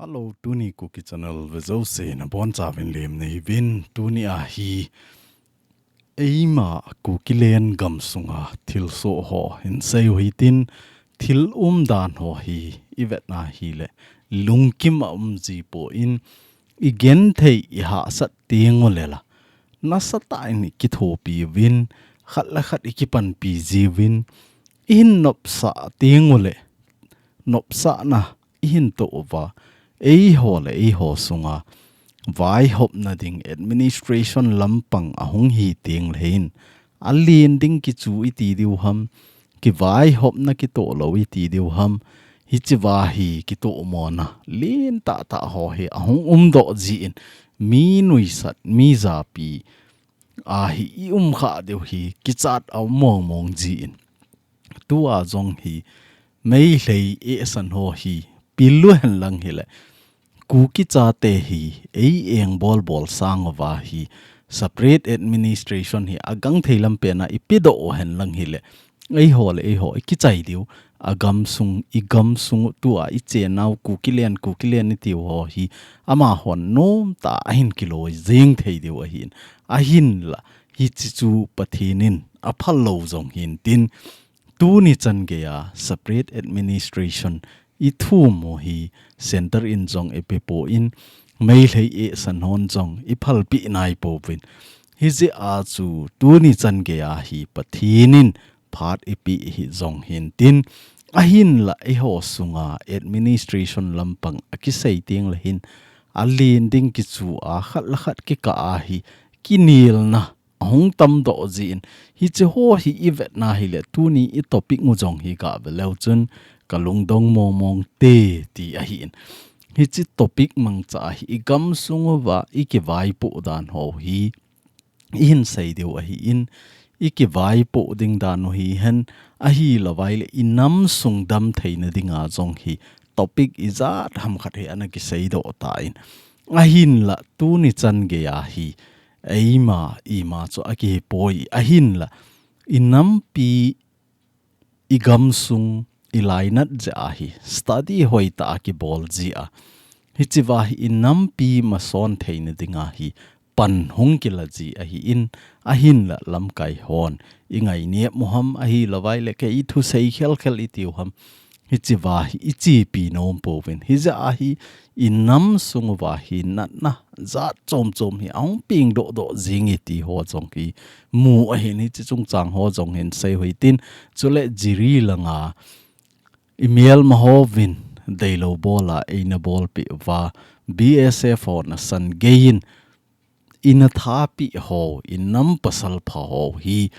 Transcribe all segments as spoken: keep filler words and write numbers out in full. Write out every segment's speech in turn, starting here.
Hello, tuni Kuki Channel vejouse nabonchauvin lemna hiuvin. Tuni ahi eima Kukiland gamsunga thilsoh ho hinsei u hitin, thil umdan ho hi ivetna hile lungkim aum jipon, igenthei ihahsat teng ulela nasatah in ikithopi uvin, khat le khat ikipanpi jiuvin, ihin nopsah teng ule nopsahna ihin toh uva, eiho le eiho sunga vaihopna ding administration lampang ahung hi teng le hin, alen ding kichu iti diu ham, kivaihopna kitoh lou iti diu ham, hichea hi kitohmona lentah tah ho hi ahung umdoh jin, mi nuisat, mi japi ahi i umkhah diu hi kichat aum mongmong jin. Tua jong hi Meitei eisan ho hi pil uhen lang hile, Kuki chate hi ei engbol bol sang uva hi separate administration hi agangthei lampena ipedoh uhen lang hile, eiho le eiho ikichai diu, agamsung, igamsung tua ichenau Kukiland, Kukiland itiu ho hi amahon nomtah a ahin kiloi jeng thei diu ahin. Ahinla hiche chu Pathen in aphal lou jong hintin, tuni chan geiya separate administration ithum u hi center in jong ipepon, Meitei eisan hon jong iphalpeh naipouvin. Hijeh a chu tuni chan geiya hi Pathen in phat ipeh hi jong hintin, ahinla eiho sunga administration lampang akisei teng le hin, alen ding kichu a khat le khat kikah a hi kinelna ahung tamdoh jin, hiche ho hi ivetna hile tuni itopic u jong hi gave leu chun kalungdong mongmong te ti ahin. Hiche topic mangcha hi igamsung uva ikivaipoh dan ho hi ihin sei diu ahin, ikivaipoh ding dan u hihen, ahilouvai le inam sung damtheina dinga jong hi topic ijat ham khat hi ana kiseidoh tan. Ahinla tuni chan geiya hi eima ima chu akihipoi, ahinla inampi, igamsung, ilainat jeh a hi study hoitah a kibol jia, hichea hi inampi mason theina dinga hi pan hung kila ji ahin, ahinla lamkai hon ingainep u ham, ahilouvai le kei ithusei khelkhel itiu ham, hichea hi ichepi nompouvin. Hijeh a hi inam sung uva hi natna jat chomchom hi ahung pengdohdoh jenge ti ho jong hi mu ahin, hiche chungchang ho jong hinsei u hitin, chule Jiri langa imelma hovin deilou bola eina bolpeh uva, B S F hon asan geiyin ina thapeh ho, inam pasalpha ho hi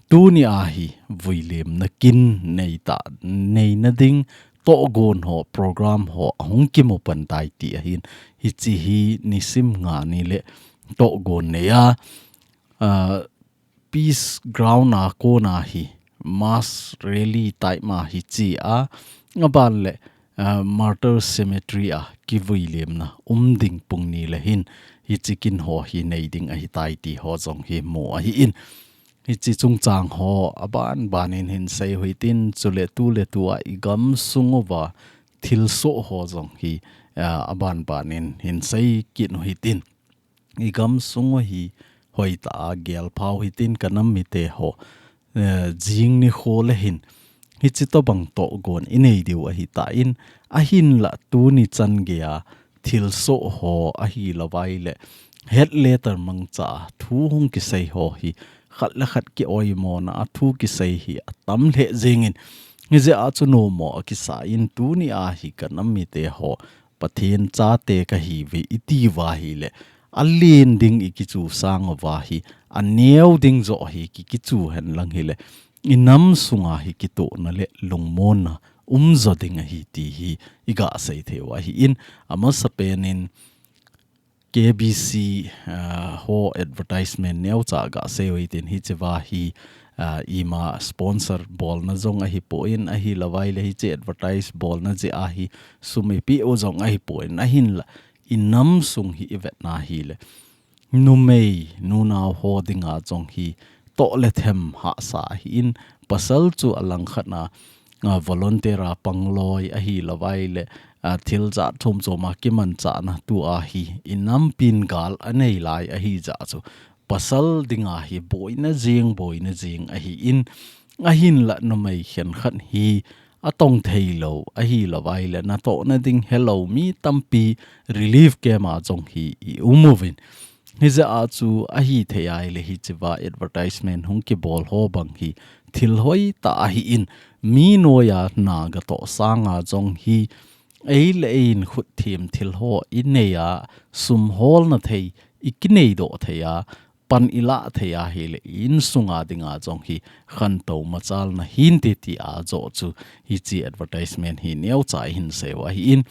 tunia hi vuilemna kin neitah, neina ding tohgon ho, program ho ahung kimu pan tai ti ahin, hiche hi nisim nga ni le tohgon neiya, ah, Peace Ground a kona hi mass rally type ma hi chea, aban le, ah, Martyr Cemetery a kivuilemna um ding pung ni le hin, hiche kin ho hi nei ding ahitai ti ho jong hi mu ahin. Hiche chungchang ho abanban in hinsei u hitin, chule tuletua igamsung uva thilsoh ho jong hi, ah, abanban in hinsei kit u hitin. Igamsung u hi hoitah a gelphau hitin, kanam mite ho, eh, jing nikho le hin hiche tobang tohgon inei diu ahitan, ahinla tuni chan geiya thilsoh ho ahilouvai le het letter mangcha a thu hung kisei ho hi khat le khat kioimona a thu kisei hi atam lheh jengin, hijeh a chu nommo akisa in, tunia hi kanam mite ho Pathen chate kahiuve itiuva hile, alen ding ikichu sang uva hi, aneo ding joh hi ki, kichu hen lang hile, inam sunga hi kitohna le lungmonna umjo ding ahi ti hi iga sei theiu ahin, amasapen in K B C, ah, ho advertisement neocha ga sei u hitin, hichea hi, ah, ima sponsor bolna jong ahipon, ahilouvai le hiche advertise bolna jeh a hi sum ipeh u jong ahipon, ahinla inam sung hi ivetna hile numei, nunao ho dinga jong hi toh le them hahsa ahin, pasal chu alangkhat na, ah, volunteer a pangloi ahilouvai le, a, thil jat chom chom a kimanchahna tua hi i nampin gal a nei lai ahi jeh chu pasal dinga hi boina jing, boina jing ahi in, ahinla numei khenkhat hi a tong thei lou, ahi lou vai le natohna ding helou mi tampi relief camp a jong hi i um uvin. Hijeh a chu ahi thei ahile hichea advertisement hung kibol ho bang hi thil hoi tah ahi in, mi noiya na gatoh sanga jong hi ei le ei in khut thim thil ho i nei a, sum holna thei, i kinei doh thei a, pan i lah thei ahile i insunga dinga jong hi khantou machalna hinte ti a joh chu hiche advertisement hi neocha i hin sei u ahi in,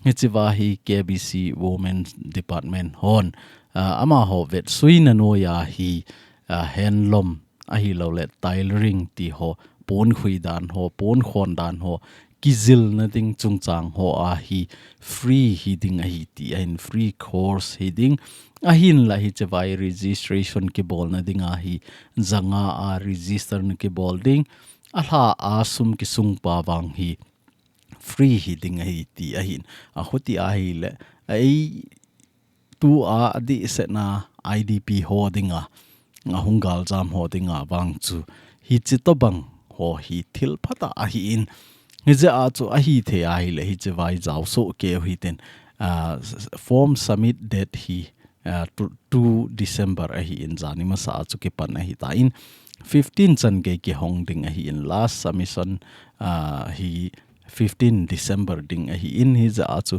hichea hi K B C Women Department hon, a, amaho vetsuina noiya hi, a, handloom ahilou le tailoring ti ho, pon khui dan ho, pon khon dan ho, kijilna ding chungchang ho a hi free hi ding ahi ti ahin, free course hi ding. Ahinla hichea registration kibolna dinga hi janga a register na kibol ding. Alha a sum kisung pa vang hi free hi ding ahi ti ahin. A khuti ahile, ei tua adehsetna I D P ho dinga, a hung galjam ho dinga vang chu hiche tobang ho hi thil phatah ahi in. Hijeh a chu ahi thei ahile hichea i jao soh kei u hitin, a, s-, s-, form submit date hi, a, two, two December ahi in, jani masa a chu kipan ahi tan fifteen chan gei kihong ding ahi in, last submission, a, hi fifteen December ding ahi in, hijeh a chu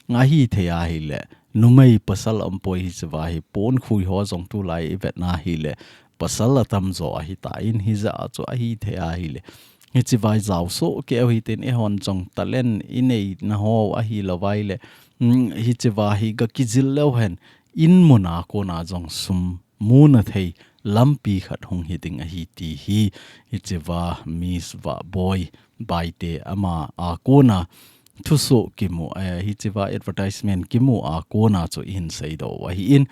ahi thei ahile numei pasal umpoi hichea hi pon khui ho jong tulai i vetna hile pasal atamjo ahi tan hijeh a chu ahi thei ahile hichea i jao soh kei u hitin eihon jong talent i neina ho ahilou vai le, mm, hichea hi ga kijil leu hen in mun a kona jong sum muna thei lampi khat hung hi ding ahi ti hi, hichea Miss Vahboi Baite ama a kona thusoh kimu, eh, hichea advertisement kimu a kona chu i hin seidoh u ahi in,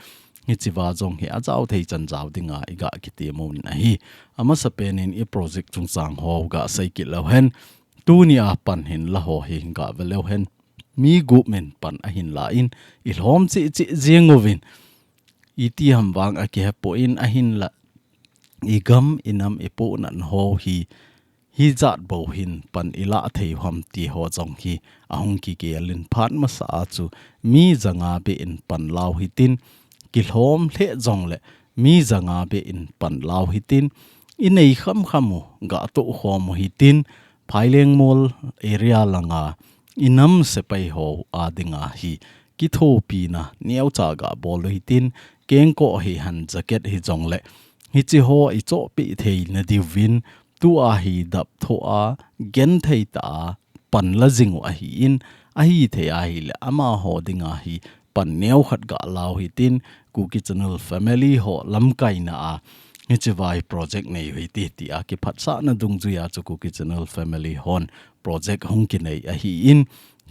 hichea jong hi a jao thei chan jao dinga i ga kitem uvin ahi. Amasapen in i project chungchang ho ga sei kit leu hen, tuni a pan hin la ho hi ga ve leu hen, mi gup min pan ahin la in i lhom cheh cheh jing uvin, iti ham vang a kihepoi in ahinla i gam i nam i pohnatna ho hi hijat bou hin pan i lah thei u ham ti ho jong hi ahung kigel in phat masa a chu mi janga beh in pan la u hitin, kilhom lheh jong le mi janga beh in pan la u hitin, i nei kham kham u ga toh khom u hitin, Phailengmol area langa i nam sepai ho a dinga hi kithopina neocha ga bol u hitin, kengkoh hi han jacket hi jong le hiche ho i chohpeh theina diuvin tua hi dap thoh a, genthei tah a pan la jing u ahi in, ahi thei ahile amaho dinga hi pan neo khat ga la u hitin, Kuki Channel family ho lamkaina a hichea hi project nei u hite ti a kiphatsahna dungjuia chu Kuki Channel family hon project hung kinei ahi in,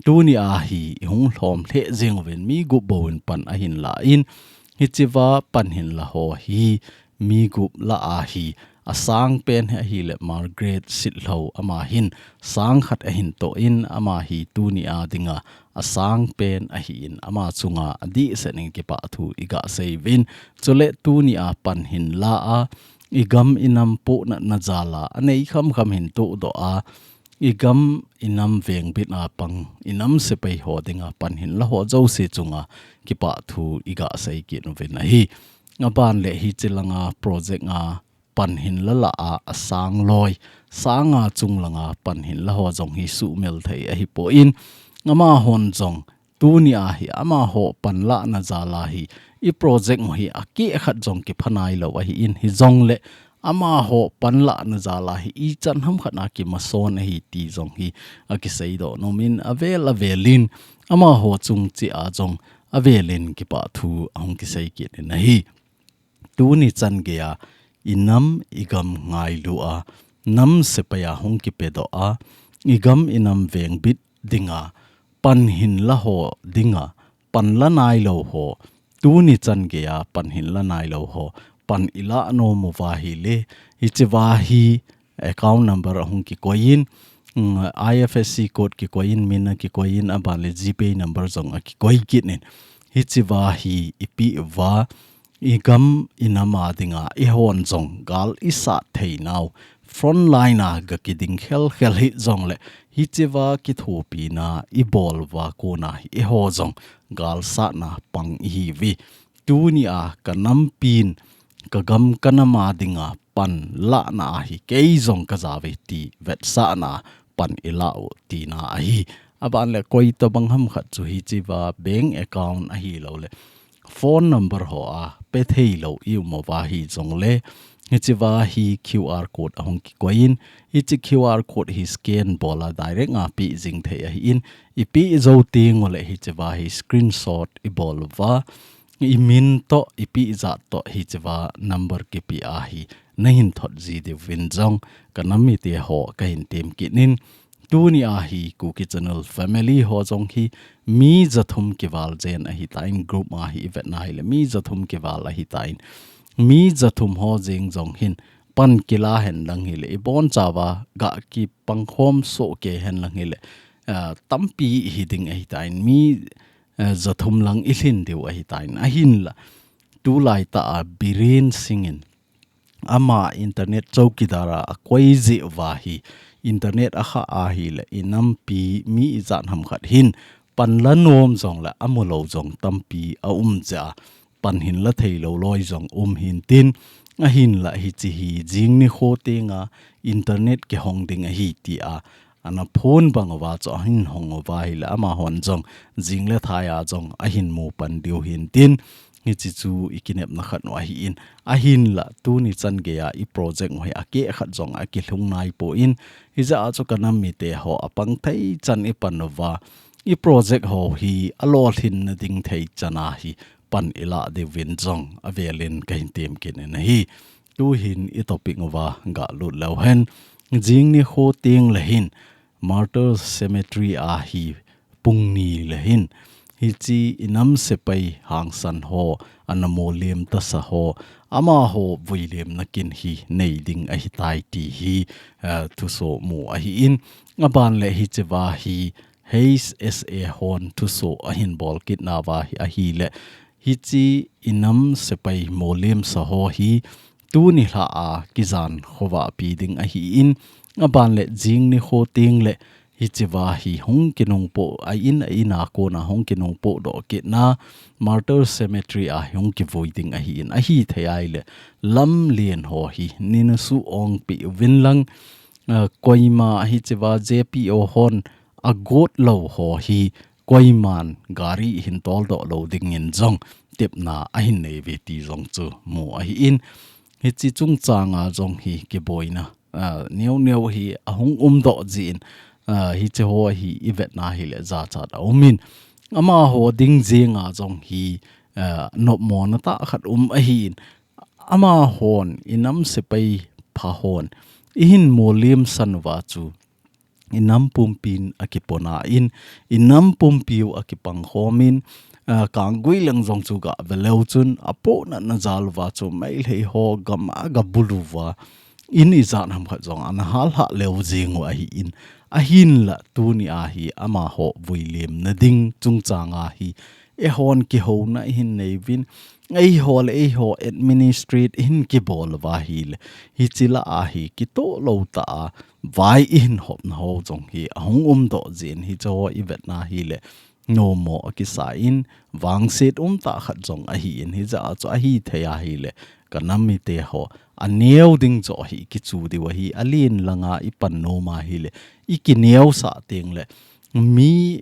tuni a hi i hung lhom lheh jing uvin mi gup bou in pan ahin la in, hichea pan hin la ho hi mi gup lah a hi a sang pen hi ahile Margaret Sitlhou, ama hin sang khat ahin toh in, ama hi tuni a dinga a sang pen ahi in, ama chunga adehset in kipah thu i ga sei uvin. Chule tuni a pan hin la a, i gam i nam pohnatna jal a, a nei kham kham hin toh doh a, i gam i nam vengbit a pang, i nam sepai ho dinga pan hin la ho jouse chunga kipah thu i ga sei kit uvin ahi. Aban le hiche langa project a pan hin la lah a, a sang loi, sang a chung langa pan hin la ho jong hi suhmil thei ahipoi in, amahon jong tuni a hi amaho pan lahna jal a hi i project u hi akeh khat jong kipha nailou ahi in, hijong le amaho pan lahna jal a hi ichan ham khat a kimason ahi ti jong hi akiseidoh nom in, avel avel in amaho chung cheh a jong avel in kipah thu ahung kisei kit in ahi. Tuni chan gei a i nam i gam ngailu a, nam sepai a hung kipedoh a, i gam i nam vengbit dinga pan hin la ho dinga, pan la nailou ho, tuni chan gei a pan hin la nailou ho pan i lah nom uva ahile, hichea hi account number ahung kikoi in, mm, I F S C code kikoi in, min akikoi in, aban le GPay number jong akikoi kit in. Hichea hi ipi uva, igam inam a dinga, ihon jong gal isat theinau frontline a gakiding khelkhel hijongle, hichea kithopina ibol uva kona hi eiho jong galsatna pang ihiuve. Tunia kanampin, kagam kanam a dinga panlahna ahi, kei jong kajauve ti vetsahna pan ilah u tina ahi. Aban le koitobang ham khat chu hichea bank account ahilouleh phone number hoa petheilou ium uva hijongle, hichea hi QR code ahung kikoi in, hiche QR code hi scan bola direct a pe jing thei ahin, ipe jou tenguleh hichea hi screenshot ibol uva, imin toh, ipi ijat toh hichea number kipe ahi nahin thot ji diuvin jong kanam mite ho kahin tem kit in. Tunia hi Kuki Channel family ho jong hi mi jathum kival jen ahitan, group a hi ivetna hile mi jathum kival ahitan. Mi jathum ho jeng jong hin pan kila hen lang hile, ibonchauva gakipangkhom soh kei hen lang hile, ah, tampi hiding ahitan, mi, ah, jathum lang ilhin diu ahitan. Ahinla, tulaitah a Biren Singh in ama internet chowkidar a akoi jeh uva hi, internet akha ahile inampi mi ijat ham khat hin panla nom jongle amulou jong tampi aum jeh a, pan hinla theilou loi jong um hintin, ahinla hiche hi jing nikho tenga internet kihong ding ahi tia ana phon bang uva chu ahin hong uva hile amahon jong jing le thai a jong ahin mu pan diu hintin, hiche chu ikinepna khat u ahin, ahinla tuni chan geiya i project u hi akeh khat jong akilhung naipon, hijeh a chu kanam mite ho apang thei chan ipan uva, i project ho hi alolhinna ding thei chan a hi pan ilah diuvin jong avelin kahin tem kit in ahi. Tuhin i topic uva galut leu hen, jing nikho tengle hin Martyr Cemetery a hi pung ni le hin, hiche inam sepai hangsan ho, ana molem tasa ho, amaho vuilemna kin hi nei ding ahitai ti hi, eh, thuso mu ahin, aban le hichea hi H S A hon thuso ahin bol kit nauva hi ahile, hiche inam sepai molemsa ho hi tuni lha a kijan khovahpi ding ahin, aban le jing nikho tengle hichea hi hung kinungpoh, a in a in a kona hung kinungpoh doh kitna Martyr Cemetery a hung kivui ding ahin, ahithei ahile lamlen ho hi neina suh ongpeh uvin lang, ah, koima hichea J P O hon agot lou ho hi koiman gari hin toldoh lou dingin jong tepna ahin neiuve ti jong chu mu ahin, hiche chungchanga jong hi kiboina, ah, neo neo hi ahung umdoh jin, ah, hiche ho hi ivetna hile jachat aumin, amaho ding jenga jong hi, ah, nopmona tah khat um ahin, amahon inam sepai pha hon ihin molemsan uva chu inam pumpin akipona in, inam pumpiu akipangkhomin, ah, kanggui lang jong chu gave leu chun apohnatna jal uva chu Meitei ho gam a gabulu uva in ijat ham khat jong ana hal hah leu jeng u ahin, ahinla tunia hi amaho vuilemna ding chungchanga hi eihon kihouna ihin neiuvin, eiho le eiho administrate ihin kibol uva hile, hiche lah a hi kitoh lou tah a vai ihin hopna ho jong hi ahung umdoh jin, hiche ho ivetna hile nommo akisa in, vangset umtah khat jong ahin, hijeh a chu ahithei ahile kanam mite ho aneo ding joh hi kichu diu ahi, alen langa ipan nom ahile ikineosah tengle mi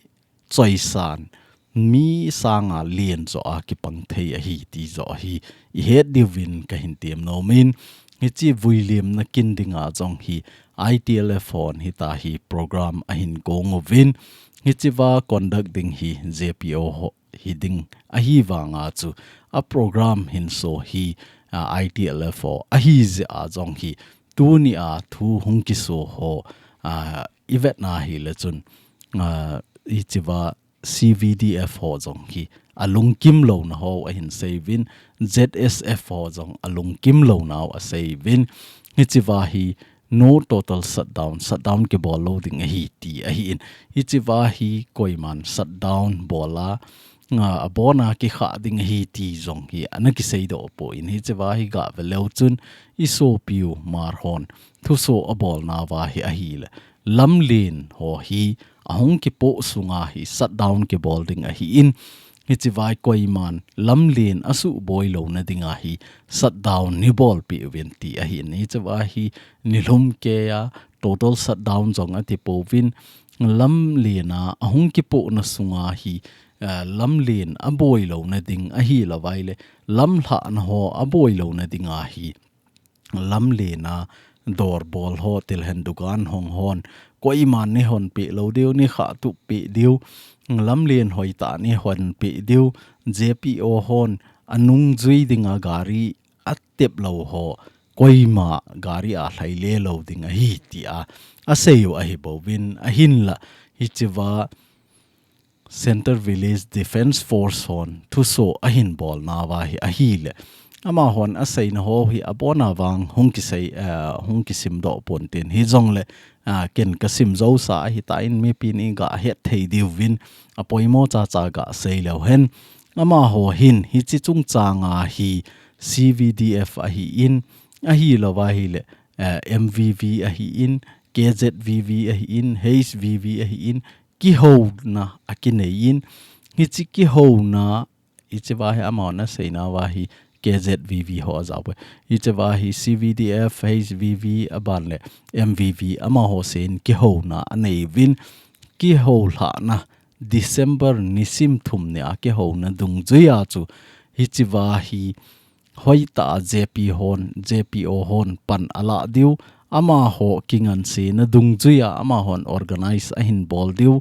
choisan, mi sanga len joh a kipang thei ahi ti joh hi ihet diuvin kahin tem nomin, hiche vuilemna kin dinga jong hi I T L F hon hitia hi program ahin gong uvin, hichea conduct ding hi J P O ho hiding ahivanga chu a program hinso hi, ah, I T L F ho ahijeh a jong hi tunia thu hung kiso ho, ah, ivetna hile chun, ah, hichea C V D F ho jong hi alungkim louna ho ahin seiuvin, Z S F ho jong alungkim lounau aseiuvin, hichea hi no total shutdown, shutdown kibol lou ding ahi ti ahi in. Hiche va hi koiman shutdown bol a, a, abon a kikha ding ahi ti jong hi ana kisei doh poi. Hiche va hi gah ve leu chun i sopiu Hmar hon thuso abolna va hi ahile, lamlen ho hi ahung kipoh sunga hi shutdown kibol ding ahi in. Hiche va hi koiman lamlen asuhboi louna dinga hi shutdown nei bolpeh uvin ti ahi in. Hiche va hi nilhum kei a total shutdown jong ati pouvin, lamlen a ahung kipohna sunga hi, eh, lamlen aboi louna ding ahilou vai le, lamlhahna ho aboi louna dinga hi lamlen a dor bol ho, thil hen dukan hong hon, koiman nei hon peh lou diu, nei khahtup peh diu, lamlen hoitah nei hon peh diu, J P O hon anungjui dinga gari atep lou ho, koima gari a lhai le lou ding ahi ti a asei u ahi bouvin, ahinla hiche va Central Village Defence Force hon thuso ahin bolna va hi ahile, amahon aseina ho hi abon a vang hung kisei, eh, hung kisim doh pon tin, hijongle, ah, ken kasim jousa ahi tan mipin i gah het thei diuvin, apoimo chacha gah sei leu hen. Amaho hin hiche chungchang a hi C V D F ahi in, ahilou va ahile, eh, M V V ahi in, K Z V V ahi in, H V V ahi in, kihouna akinei in, hiche kihouna, hiche va hi amahon aseina va hi K Z V V ho ajao poi. Hiche va hi C V D F, H V V, aban le M V V, amaho sen kihouna anei uvin, kihoulhahna December nisim thum ni a kihouna dungjui a chu hiche va hi hoitah a J P hon, J P O hon pan alah diu, amaho kingansena dungjui a amahon organize ahin bol diu,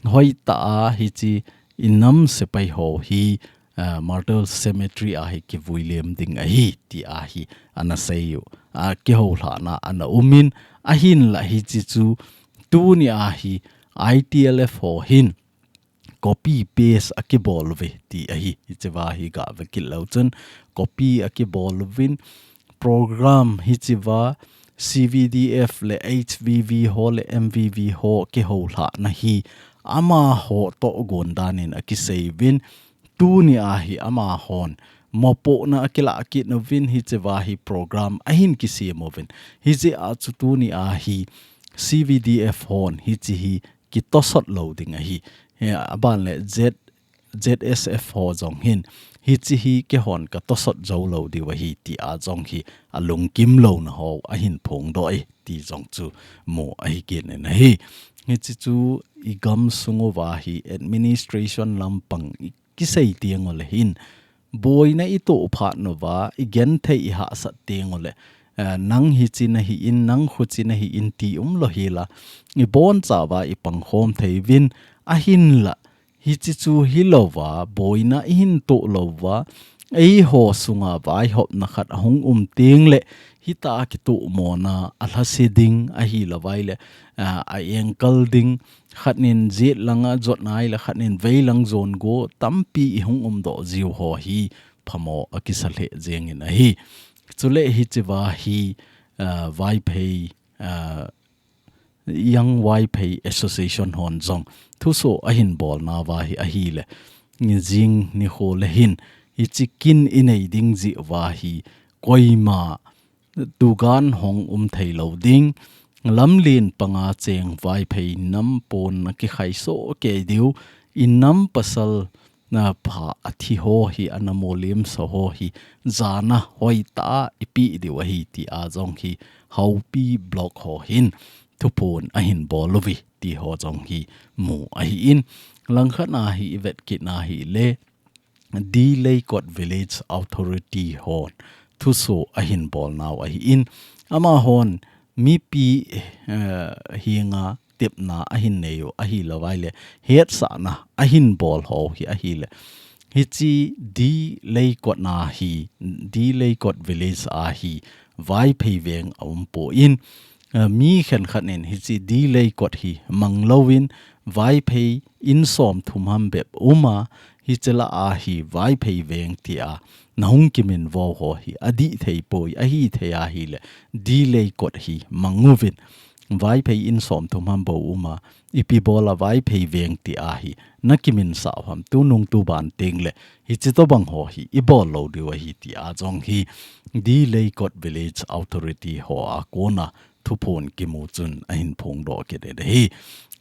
hoitah a hiche i nam sepai ho hi, eh, Martyr Cemetery a hi kivui lem ding ahi ti a hi ana sei u, a kihoulhahna ana um in, ahinla hiche chu tuni a hi I T L F ho hin copy paste akibol uve ti ahi. Hiche va hi gah ve kit leu chun copy akibol uvin, program hiche va C V D F le H V V ho le M V V ho kihoulhahna hi amaho tohgon dan in akisei uvin, tuni a hi amahon mopohna akilah kit uvin, hiche va hi program ahin kisem uvin. Hiche a chu tuni a hi C V D F hon hiche hi kitosot lou ding ahi. Hi aban le Z, Z S F ho jong hin, hiche hi keihon katosot jou lou diu ahi ti a jong hi alungkim louna ho ahin phongdoh e ti jong chu mu ahi kit in ahi. Hiche chu i gamsung uva hi administration lampang i kisei teng ule hin, boina i toh phat uva, i genthei i hahsat teng ule, eh, nang hiche nahi in, nang khuche nahi in ti umlou hela, i boncha uva i pangkhom thei uvin, ahinla hiche chu hilouva, boina i hin toh louva, eiho sunga vaihopna khat ahung um teng le, hitah a kitohmona alhase ding ahilou vai le, ah, a engkal ding, khat nin jet langa jot nai le khat nin veilang jon go tampi i hung umdoh jiu ho hi phamo akisa lheh jeng in ahi. Chule hiche va hi, ah, Vaiphei, ah, Young Vaiphei Association hon jong thuso ahin bolna va hi ahile, jing nikho le hin hiche kin i nei ding jeh uva hi koima dukan hong um thei lou ding, lamlen panga cheng Vaiphei nam pon na kikhai soh kei diu, i nam pasal na pha athi ho hi, ana molemsa ho hi, jana hoitah a i peh diu ahi ti a jong hi Haupi Block ho hin thuphon ahin bol uve ti ho jong hi mu ahi in, langkhat na hi i vet kit na hile, D Leikot Village Authority hon thuso ahin bolnau ahi in, amahon mipi, eh, henga tepna ahin nei u ahilou vai le, hetsahna ahin bol ho hi ahile, hiche D Leikot na hi, D Leikot Village a hi Vaiphei veng a um poi, eh, mi khenkhat nin hiche D Leikot hi mang louvin, Vaiphei in som thum ham bep um a, hiche lah a hi Vaiphei veng tia nahung kiminvo ho hi adih thei poi, ahithei ahile, delay kot hi manguvin. Vaiphei in somthum ham bou uma, ipi bola Vaiphei veng tia hi nakimin sah u ham, tunung tuban tengle, hiche tobang ho hi ibol lou diu ahi tia jong hi delay kot village authority ho a kona thuphon kimu chun ahin phongdoh kit in ahi.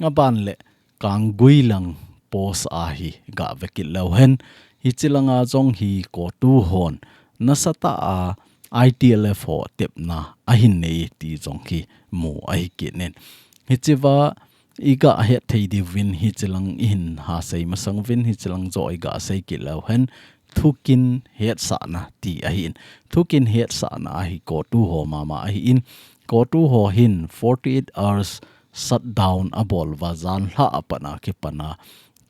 Aban le Kangguilang post a hi gah vekit leu hen, hiche langa jong hi CoTU hon nasatah a I T L F ho tepna ahin nei ti jong hi mu ahi kit in. Hichea igah het thei diuvin hiche lang ihin hasei masang uvin, hiche lang joh igah sei kit leu hen, thukin hetsahna ti ahin. Thukin hetsahna ahi CoTU ho mama ahin. CoTU ho hin forty-eight hours shutdown abol uva, janhi a pat a kipan a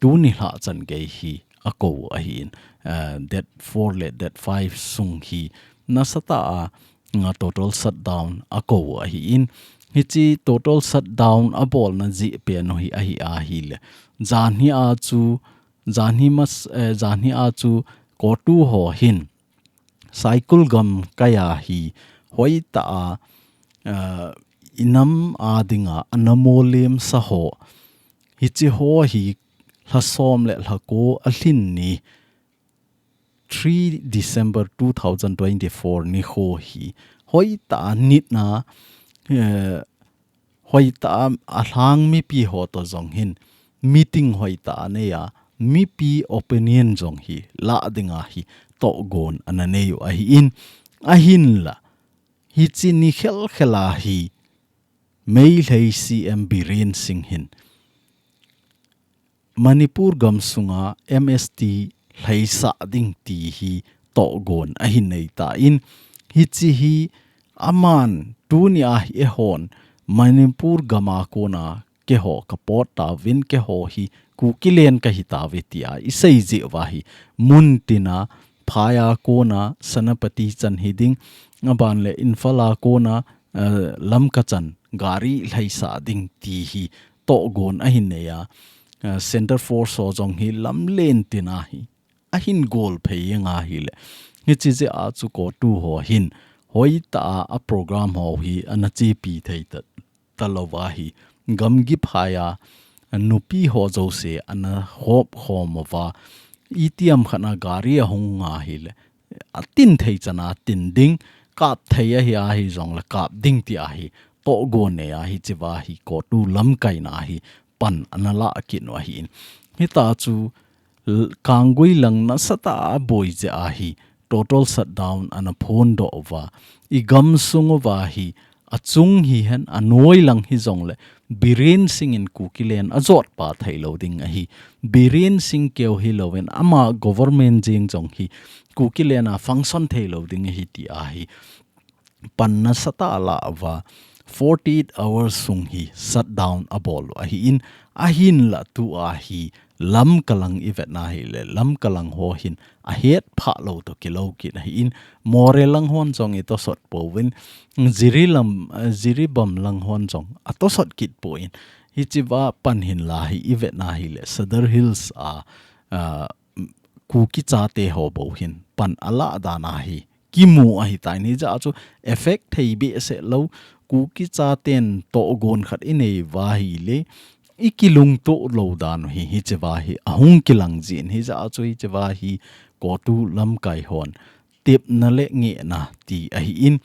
tuni lha chan gei hi akou ahin. Eh, date four le date five sung hi nasatah a, nga total shutdown akou ahin. Hiche total shutdown abolna jeh pen u hi ahi ahile, janhi a chu, janhi mas, eh, janhi a chu CoTU ho hin Saikul gamkai a hi hoitah a, eh, inam a dinga ana molemsa ho, hiche ho hi lha som le lha ko alhin ni, three December two thousand twenty-four nikho hi hoitah a nitna, eh, hoitah a alhang mipi ho to jong hin meeting hoitah a anei a, mipi opinion jong hi lah dinga hi tohgon ana nei u ahin. Ahinla, hiche ni khelkhel a hi Meitei C M Biren Singh hin Manipur gamsunga M S T lheisah ding ti hi tohgon ahin nei tan, hiche hi aman tuni a hi eihon Manipur gam a kona keiho kapot tauvin, keiho hi Kukiland kahi tauve tia isei jeh uva hi mun tina phai a kona Senapati chan hiding, aban le Imphal a kona, eh, Lamka chan gari lheisah ding ti hi tohgon ahin nei a, eh, Centre Force ho jong hi lamlen tina hi ahin golphei jeng ahile, hiche jeh a chu CoTU ho hin hoitah a program ho hi ana chepi thei ta, talou va hi, gamgi phai a nupi ho jouse ana hop khom uva, itiham khat a gari ahung nga hile, atin thei chan a tin ding, kap thei ahi ahi jongle kap ding ti ahi tohgon nei a, hichea hi CoTU lamkaina hi pan ana lah kit u ahin. Hitia chu L-, Kangguilang nasatah a aboi jeh a hi total shutdown ana phondoh uva, igamsung uva hi, achung hihen, anoi lang hijongle, Biren Singh in Kukiland ajotpa theilou ding ahi. Biren Singh keu hilouvin ama government jeng jong hi Kukiland a function theilou ding ahi ti ahi. Pan nasatah a alah uva, forty-eight hours sung hi shutdown abol u ahin, ahinla tua hi Lamka lang ivet na hile, Lamka lang ho hin ahetphah lou toh kilou kit ahin, Moreh lang hon jong itosot pouvin, Jiri lam, eh, Jiribam lang hon jong atosot kit poi. Hichea pan hinla hi ivet na hile, Sadar Hills a, ah, Kuki chate ho bou hin pan alah dan ahi kimu ahitai, hijeh a chu effect thei behseh lou, Kuki chaten tohgon khat inei uva hile, ikilungto lou dan u hi, hichea hi ahung kilang jin, hijeh a chu hichea hi CoTU lamkai hon tepna le ngehna ti ahin,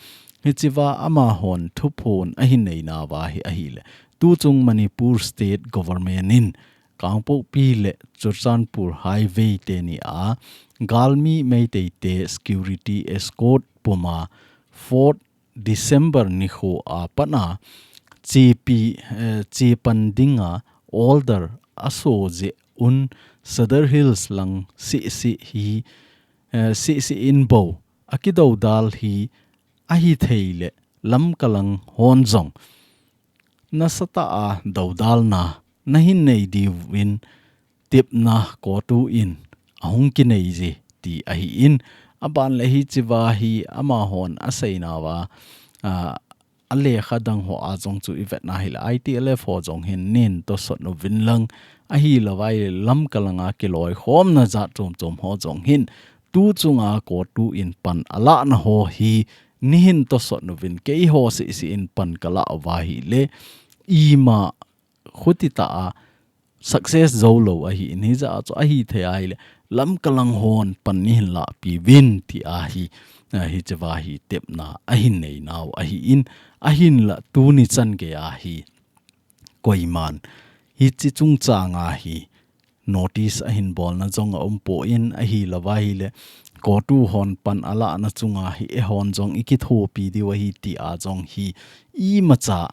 hichea amahon thuphon ahin neina uva hi ahile, tuchung Manipur State Government in Kangpokpi le Churachandpur Highway teni a, galmi Meitei te security escort puma fourth December nikho a pat a chepi, eh, chepan dinga order aso jeh un Sadar Hills lang seh seh hi, eh, seh seh in bou akidoudal hi ahithei le Lamka lang hon jong nasatah a doudalna nahin nei diuvin tepna CoTU in ahung kinei ji ti ahin, aban le hichea hi amahon aseina uva, ah, alekha dang ho a jong chu ivet na hile, I T L F ho jong hin nei hin tosot uvin lang, ahilou vai le Lamka langa kiloikhomna jat chom chom ho jong hin, tu chunga COTU in pan alahna ho hi, nei hin tosot uvin, keiho seh seh in pan kalah uva ahile, ima khuti tah a success jou lou ahin, hijeh a chu ahithei ahile, Lamka lang hon pan nei hin lahpi uvin ti ahi, a, hichea hi tepna ahin nei nau ahin, ahinla tuni chan gei ahi, koiman hiche chungchang a hi notice ahin bolna jong aumpon, ahilou vai le COTU hon pan alahna chunga hi eihon jong ikithopi diu ahi ti a jong hi imacha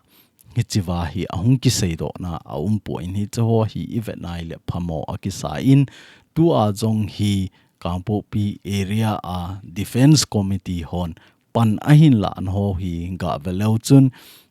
hichea hi ahung kiseidohna aumpon, hiche ho hi ivet na hile phamo akisa in, tua jong hi Kangpokpi area a Defence Committee hon pan ahin lahna ho hi gave leu chun,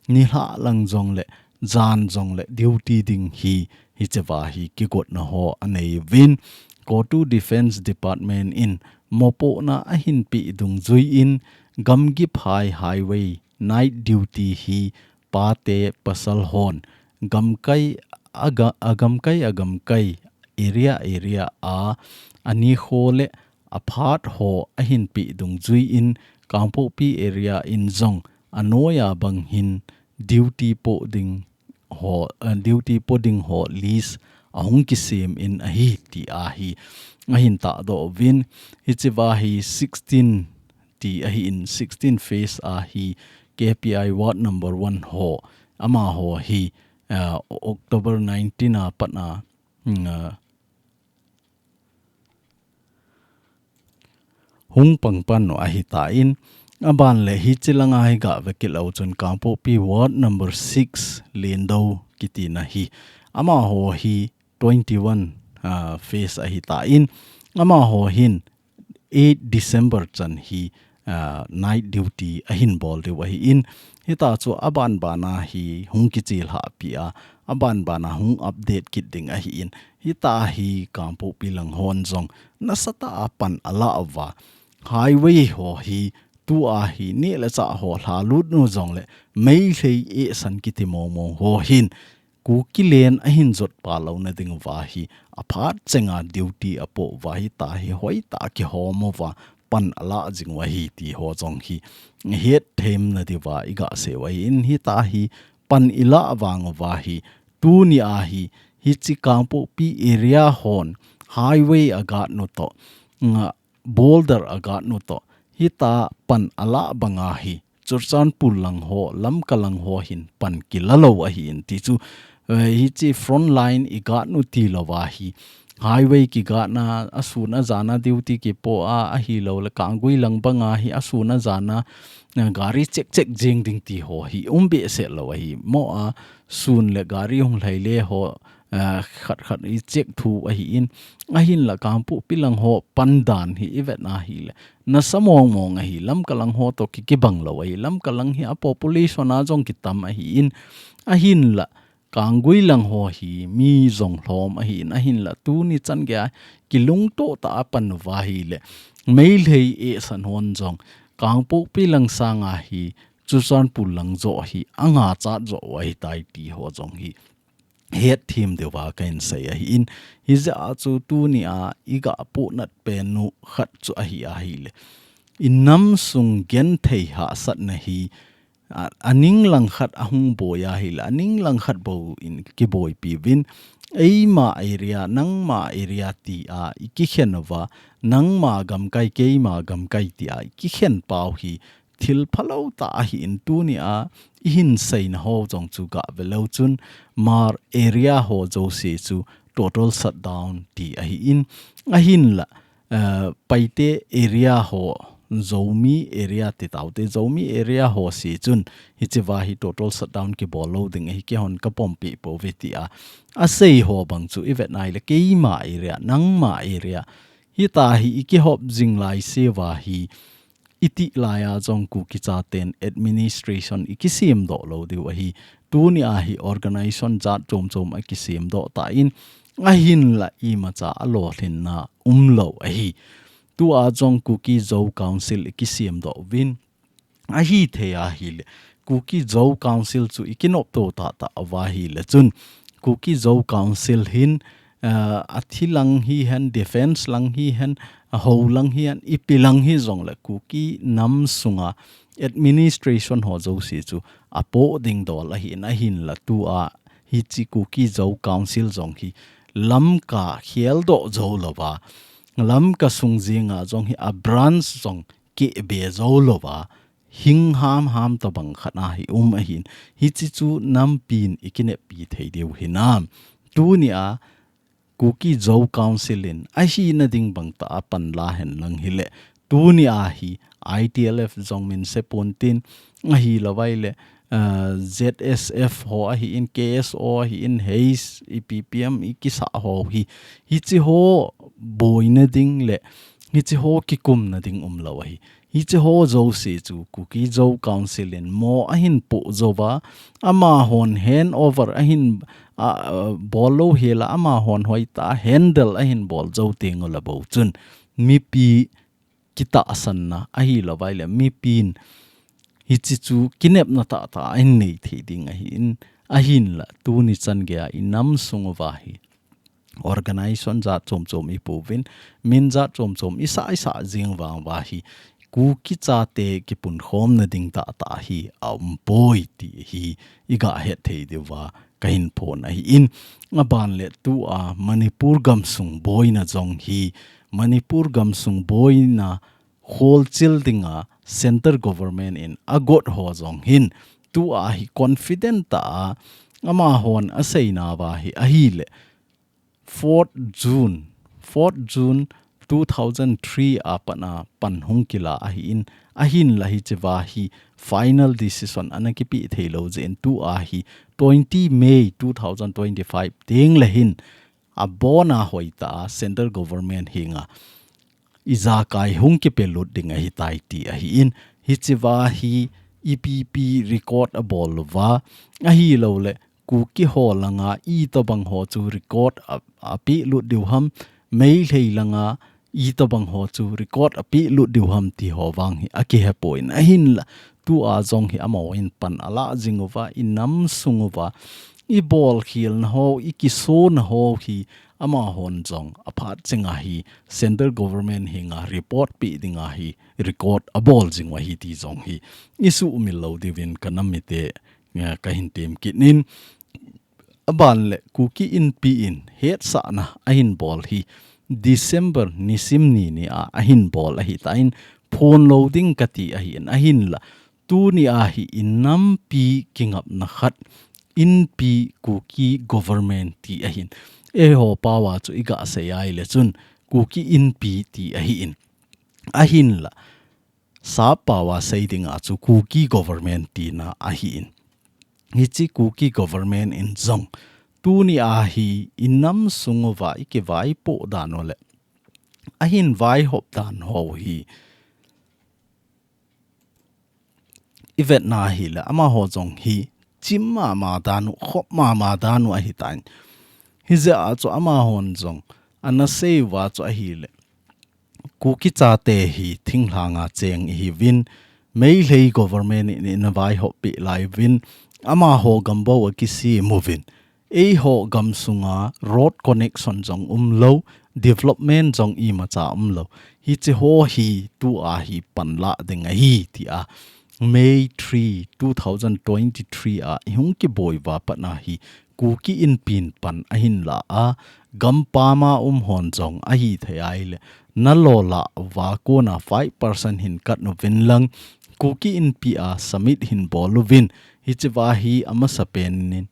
nilhah lang jong le, jan jong le duty ding hi, hichea hi kigotna ho anei uvin. COTU Defence Department in mopohna ahin peh dungjui in, gamgi phai highway night duty hi pate pasal hon gamkai aga-, agamkai agamkai area area a, anikho le aphat ho ahin peh dungjui in, Kangpokpi area in jong anoiya bang hin duty po ding ho, eh, duty po ding ho list ahung kisem in ahi ti ahi, ahin tahdoh uvin. Hichea hi sixteen ti ahin, sixteen phase ahi, K P I ward number one ho, amaho hi, ah, October nineteen a pat a, hmm, ah, hung pang pan u ahitan, aban le hiche langa hi gave kit leu chun Kangpokpi ward number six Lendou kitina hi, amaho hi twenty-one, ah, phase ahitan, amaho hin eight December chan hi, ah, night duty ahin bol diu ahin, hita chu aban bana hi hung kichilhahpi a, aban bana hung update kit ding ahin, hita hi Kangpokpi lang hon jong nasatah a pan alah uva, highway ho hi tua hi neh le chah ho lhalut nu jong le, Meitei eisan kiti mong mong ho hin Kuki land ahin jot pah louna ding uva hi, aphat chenga duty apoh uva, hita hi hoitah a kihom uva pan alah jing u ahi ti ho jong hi hetthemna diuva iga sei u ahin, hita hi pan ilah vang uva hi, tuni a hi, hiche Kangpokpi area hon highway a guard nu toh, nga, border a guard nu toh, hita pan alah banga hi, Churachandpur lang ho, Lamka lang ho hin pan kila lou ahin ti chu, eh, hiche front line i guard nu tilou va hi, highway ki guard na, asun ajan a duty kipoh a, ahilou le Kanggui lang banga hi asun ajan a, eh, gari check check jing ding ti ho hi um behseh lou ahi. Mo a, sun le gari hung lhai le ho, ah, khat khat i check thu ahin, ahinla Kangpokpi lang ho pan dan hi i vet na hile, nasa mong mong ahi, Lamka lang ho toh ki, kibang lou ahi, Lamka lang hi a population a jong kitam ahin, ahinla Kanggui lang ho hi mi jong lhom ahin, ahinla tuni chan gei a kilungtoh tah a pan uva hile, Meitei eisan hon jong Kangpokpi lang sanga hi Churachandpur lang joh hi angachat joh u ahitai ti ho jong hi hetthem diuva kahin sei ahin, hijeh a chu tuni a iga pohnat pen u khat chu ahi ahile, i nam sung genthei hahsatna hi, a, aning lang khat ahung boi ahile, aning lang khat bou in kiboipi uvin, eima area, nangma area ti a i kikhen uva, nangma gamkai, keima gamkai ti a i kikhen pau hi, thil phalou tah ahin, tuni a i hin seina ho jong chu ga ve leu chun, Hmar area ho jouse chu total shutdown ti ahin, ahinla, eh, Paite area ho, Zomi area ti taute, Zomi area ho se chun, hichea hi total shutdown kibol lou ding ahi, keihon ka pompi pouve ti a asei ho bang chu i vet na hile, keima area, nangma area, hita hi i kihop jing lai seuva hi, i tih lai a jong Kuki chaten administration i kisemdoh lou diu ahi. Tuni a hi organization jat chom chom a kisemdoh tan, ahinla imacha a lolhinna umlou ahi. Tua jong Kuki Zo Council i kisemdoh uvin, ahithei ahile, Kuki Zo Council chu i kinopto tahtah uva ahile chun, Kuki Zo Council hin, ah, a thi lang hihen, defense lang hihen, a ho lang hihen, ipi lang hijongle Kuki nam sunga administration ho jouse chu apoh ding dol ahin, ahinla tua hiche Kuki Zo Council jong hi Lamka kheldoh jou louva, Lamka sung jenga jong hi a branch jong kehbe jou louva, hing hamham tobang khat a hi um ahin. Hiche chu nampin i kineppi thei diu hinam. Tunia Kuki Zo Council in ahina ding bangtah a panla henlang hile, tunia hi I T L F jong min sepon tin, ahilouva ahile, ah, Z S F ho ahin, K S O ahin, H A S, i P P M, i kisa ho hi, hiche ho boina ding le hiche ho kikumna ding umlou ahi. Hiche ho jouse chu Kuki Zo Council in mo ahin poh jouva, amahon hand over ahin, a, a, bol lou hela, amahon hoitah a handle ahin bol jou teng ule bou chun, mipi kitahsanna ahilouva ahile, mipin hiche chu kinepna tahtah ahin nei thei ding ahin, ahinla tuni chan geia i nam sung uva hi organization jat chom chom i pouvin, min jat chom chom i sa, i sa jing vang uva hi, Kuki chate kipunkhomna ding tahtah hi a um poi ti hi i gahet thei diuva ka hin phon ahin. Aban le tua Manipur gamsung boina jong hi, Manipur gamsung boina kholchil dinga central government in agot ho jong hin, tua hi confident tah a amahon aseina uva hi ahile, fourth June, fourth June two thousand three a pat a pan hung kila ahin, ahinla hichea hi final decision ana kipe thei lou jeh in tua hi twenty May two thousand twenty-five teng le hin abona hoitah a central government henga ijakai hung kipelut ding ahitai ti ahin, hichea hi ipi ipi record abol uva, ahilouleh Kuki ho langa itobang ho chu record a, apelut diu ham, Meitei langa itobang ho chu record apelut diu ham ti ho vang hi akihe poi, ahinla tua jong hi amahon pan ala jing uva, i nam sung uva, i bolkhelna ho, i kisona ho hi amahon jong aphat chenga hi central government henga report pe dinga hi record abol jing u ahi ti jong hi i sumil lou diuvin ka nam mite, eh, ka hin tem kit in. Aban le Kuki Inpi in hetsahna ahin bol hi December nisim ni nia ahin bol ahitan, phon lou ding kati ahin, ahinla tunia hi i nampi kingapna khat Inpi Kuki government ti ahin. Eiho paova chu i gasei ahile chun Kuki Inpi ti ahin. Ahinla sap paova sei dinga chu Kuki government tina ahin. Hiche Kuki government in jong tunia hi i nam sung uva i kivaipoh dan u le ahin vaihop dan ho hi i vetna ahile amaho jong hi chim mama dan u, khop mama dan u ahitan. Hijeh a chu amahon jong ana sei uva chu ahile, Kuki chate hi thinglhanga cheng ihiuvin, Meitei government in eina vaihop peh lai uvin, amaho gam bou akisem uvin, eiho gamsunga road connection jong umlou, development jong imacha umlou, hiche ho hi tua hi panla ding ahi tia May three, two thousand twenty-three a i hung kiboi uva pat a hi Kuki Inpi in pan ahin la a, gampam a um hon jong ahithei ahile, na lo lah uva kona five percent hin cut uvin lang, Kuki Inpi a submit hin bol uvin, hichea hi amasapen in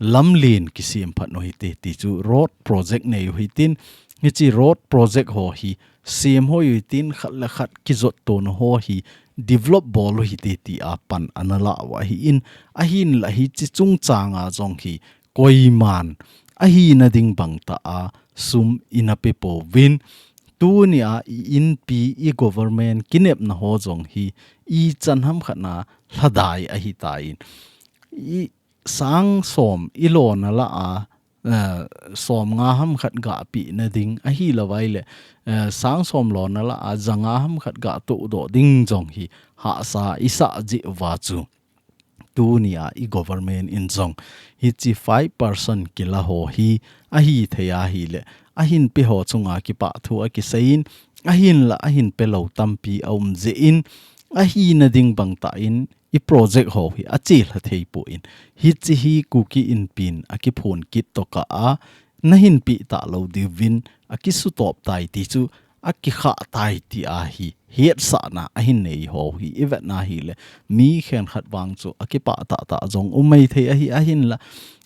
lamlen kisem phat u hite, ti chu road project nei u hitin, hiche road project ho hi sem hoi u hitin, khat le khat kijot tona ho hi develop bol u hite tia pan ana la u ahin, ahinla hiche chungchanga jong hi koiman ahina ding bangtah a sum eina pe pouvin, tunia i Inpi, i government kinepna ho jong hi ichan ham khat na lhadai ahitan, i sang som i lona lah a, eh, som nga ham khat gah pehna ding ahilou vaile, eh, sang som lona lah a ja nga ham khat gah tohdoh ding jong hi hahsa i sah jeh uva chu Tunia i government in jong hichi five percent kila ho hi ahi thei ahile, ahin pe ho chunga kipah thu akiseiyin, ahinla ahin pe lo tampi aum jeh in, ahina ding bang tah in i project ho hi achelha thei poi. Hichi hi Kuki Inpin akiphon kit tokah a, nahin pe talo diuvin akisutop tai ti chu akikha tai ti ahi. Hetsahna ahin nei ho hi i vetna hile, mi khenkhat vang chu akipah tahtah jong um maithei ahi, ahinla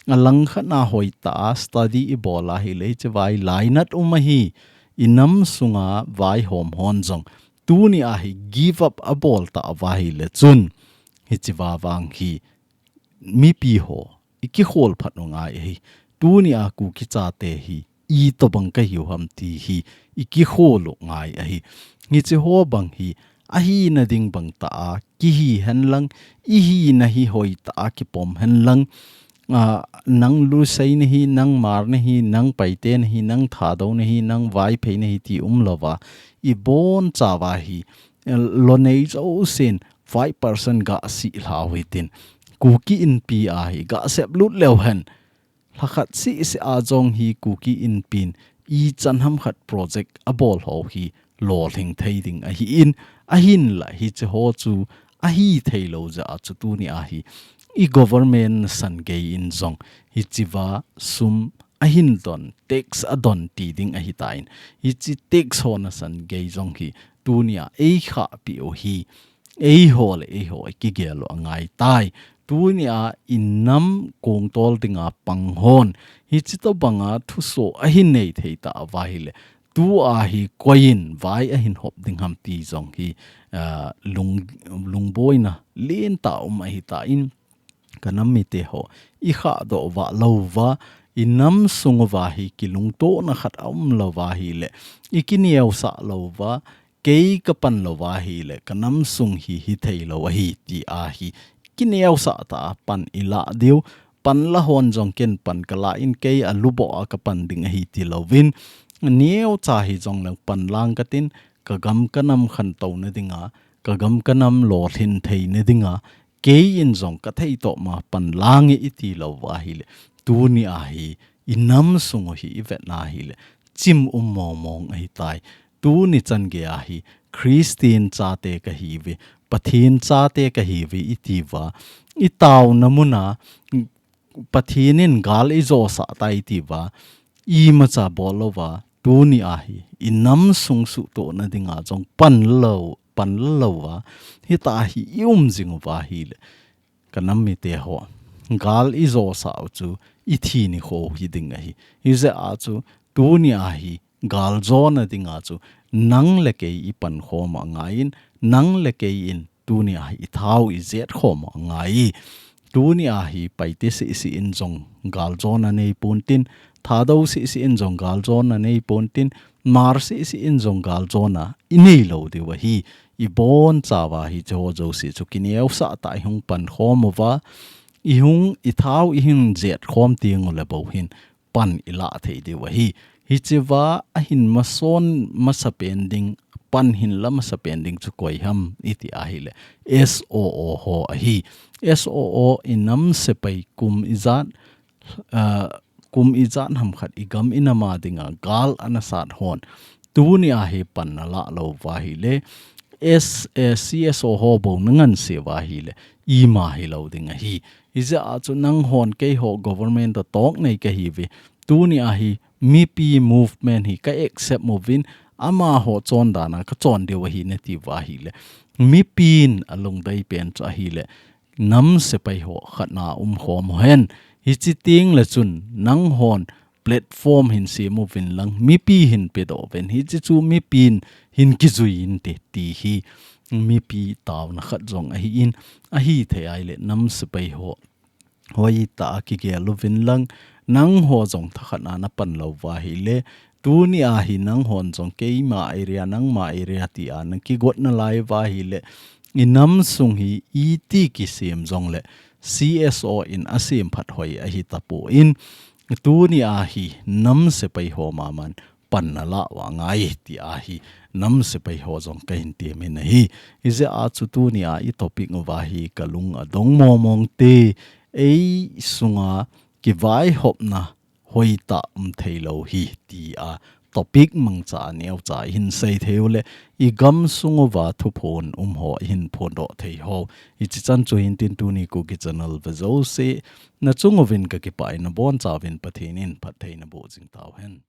alangkhat na hoitah a study i bol ahile, hichi vai lainat um ahi. I nam sunga vaihom hon jong tunia hi give up abol tauva ahile chun, hichi va vang hi mipi ho i kikhol phat u ngai ahi. Tunia Kuki chate hi itobang kahiu ham ti hi i kikhol u ngai ahi. Hichi ho bang hi ahina ding bang tah a kihi henlang, ihina hi hoitah a kipom henlang, a, nang Lusei nahi, nang Hmar nahi, nang Paite nahi, nang Thadou nahi, nang Vaiphei nahi ti umlouva, i bonchauva hi, eh, lonei jousen five percent gasih lhau hitin, Kuki Inpi a hi gasep lut leu hen, lhakhat seh seh a jong hi Kuki Inpin ichan ham khat project abol ho hi lolhing thei ding ahin, ahinla hichi ho chu ahi thei lo jeh a chu tunia hi i government nasan gei in jong hichi va sum ahin don, tax adon ti ding ahitan, hichi tax ho nasan gei jong hi tunia eikhah peh u hi eiho le eiho i kigel u angai tai. Tunia i nam kongtol dinga pang hon hichi tobanga thuso ahin nei thei tauva ahile, tua hi koiyin vai ahin hop ding ham ti jong hi, ah, lung, lungboina lentah um ahitan, ka nam mite ho i khahdoh vah louva, i nam sung uva hi kilungtona khat aum louva ahile, i kineosah louva, kei kapan louva ahile ka nam sung hi hithei lou ahi ti ahi. Kineosah tah a pan i lah diu, pan la hon jong ken pan kala in, kei aluboh a kapan ding ahi ti louvin, neocha hijongleng pan lang katin, ka gam ka nam khantouna dinga, ka gam ka nam lolhin theina dinga, kei in jong kathei toh ma pan lang e i ti louva ahile, tunia hi i nam sung u hi i vetna hile, chim um mong mong ahitai. Tuni chan geiya hi Christian chate kahiuve, Pathen chate kahiuve i tiuva, i taona muna Pathen in gal i josah tai i tiuva, imacha bol louva, tunia hi i nam sung suhtohna dinga jong pan lou, pan louva, hitia hi i um jing uva ahile, ka nam mite ho, gal i josah u chu i thi nikho hi ding ahi. Hijeh a chu tunia hi galjona dinga chu nang le kei i pankhom u angaiyin, nang le kei in tunia hi i thau i jetkhom u angaiye. Tunia hi Paite seh seh in jong galjona nei pontin, Thadou seh seh in jong galjona nei pontin, Hmar seh seh in jong galjona i nei lou diu ahi. I bonchauva hiche ho jouse chu kineosah tah a i hung pankhom uva, i hung, i thau i hung jetkhom teng ule bou hin pan i lah thei diu ahi. Hichea ahin mason masapen ding, pan hin la masapen ding chu koi ham i ti ahile, S O O ho ahi. S O O i nam sepai kum ijat, ah, kum ijat ham khat i gam i nam a dinga gal ana sat hon, tunia hi pan na lah lou uva ahile, S, eh, C S O ho bou na nganse uva ahile, ima hilou ding ahi. Hijeh a chu nang hon kei ho government toh tok nei kahiuve. Tunia hi mipi movement hi ka accept uvin, amaho chondan a ka chon diu ahi na ti uva ahile, mipin alungdei pen chu ahile, nam sepai ho khatna umkhom uhen. Hiche teng le chun nang hon platform hin sem uvin lang, mipi hin pedoh uvin. Hiche chu mipin hin kijui inte ti hi mipi taona khat jong ahin, ahithei ahile nam sepai ho hoitah a kigel uvin lang, nang ho jong thakhat na na pan lou uva ahile, tunia hi nang hon jong keima area, nangma area ti a na kigot nalai uva ahile, i nam sung hi iti kisem jongle C S O in asem phat hoi ahi tapon, tunia hi nam sepai ho maman panna la uva ngai ti ahi, nam sepai ho jong kahin temin ahi. Hijeh a chu tunia i topic uva hi kalung adong momong te, ei sunga kivaihopna hoitah um theilou hi ti a topic mangcha neocha ihin sei thei uleh i gamsung uva thuphon um ho ihin phondoh thei ho. Hichi chan chu hintin tuni Kuki channel vejouse nachung uvin kakipah in nabonchauvin Pathen in phattheina boh jing tauhen.